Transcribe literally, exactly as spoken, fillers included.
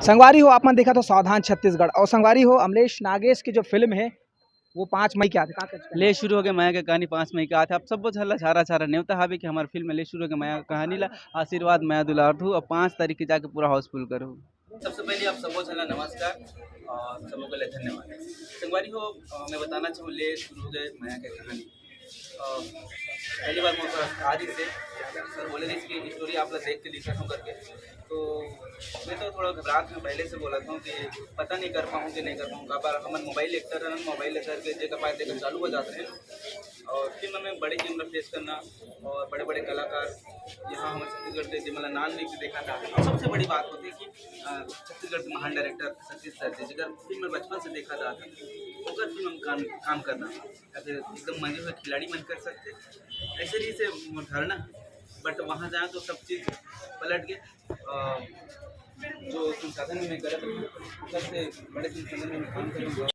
संगवारी हो, आप मन देखत हो सावधान छत्तीसगढ़। और संगवारी हो, अमलेश नागेश की जो फिल्म है, वो पाँच मई के आथे। का कहत हस? ले शुरू हो गए मया के कहानी पाँच मई के आथे। आप सबो झन ला झारा झारा नेवता हावे कि हमार फिल्म ले शुरू हो गए मया के कहानी ला आशीर्वाद, मया दुलार दू और पाँच तारीख के जाके पूरा हाउसफुल करो। सबसे पहले आप सबो झन ला नमस्कार और सबो के लिए धन्यवाद। संगवारी हो, अ, मैं बताना चाहूँ, ले शुरू हो गए मया के कहानी। अ, पहली बार मौका आ रही से सर बोले रही कि स्टोरी आप लोग देख के लिखा हूँ करके, तो मैं तो थोड़ा घबराहट में पहले से बोला था कि पता नहीं कर पाऊँ कि नहीं कर पाऊँ। काबर हमन मोबाइल एक्टर हन, मोबाइल एक्टर के जेकर पास देखकर चालू हो जाते हैं। और फिर मैं बड़े कैमरा फेस करना और बड़े बड़े कलाकार यहाँ हमारे छत्तीसगढ़ के, जिमला नाम लेके देखा था। और सबसे बड़ी बात होती है कि अ, छत्तीसगढ़ के महान डायरेक्टर सतीश सर जी, जेकर फिल्म में बचपन से देखा जाता, ओकर फिल्म हम काम काम करना, या फिर एकदम मजे हुए खिलाड़ी मन कर सकते। ऐसे नहीं से मोर धारणा है, बट वहाँ जाए तो सब चीज़ पलट के, अ, जो संसाधन में मैं गलत हूँ, सबसे बड़े संसाधन में मैं काम करूँगा।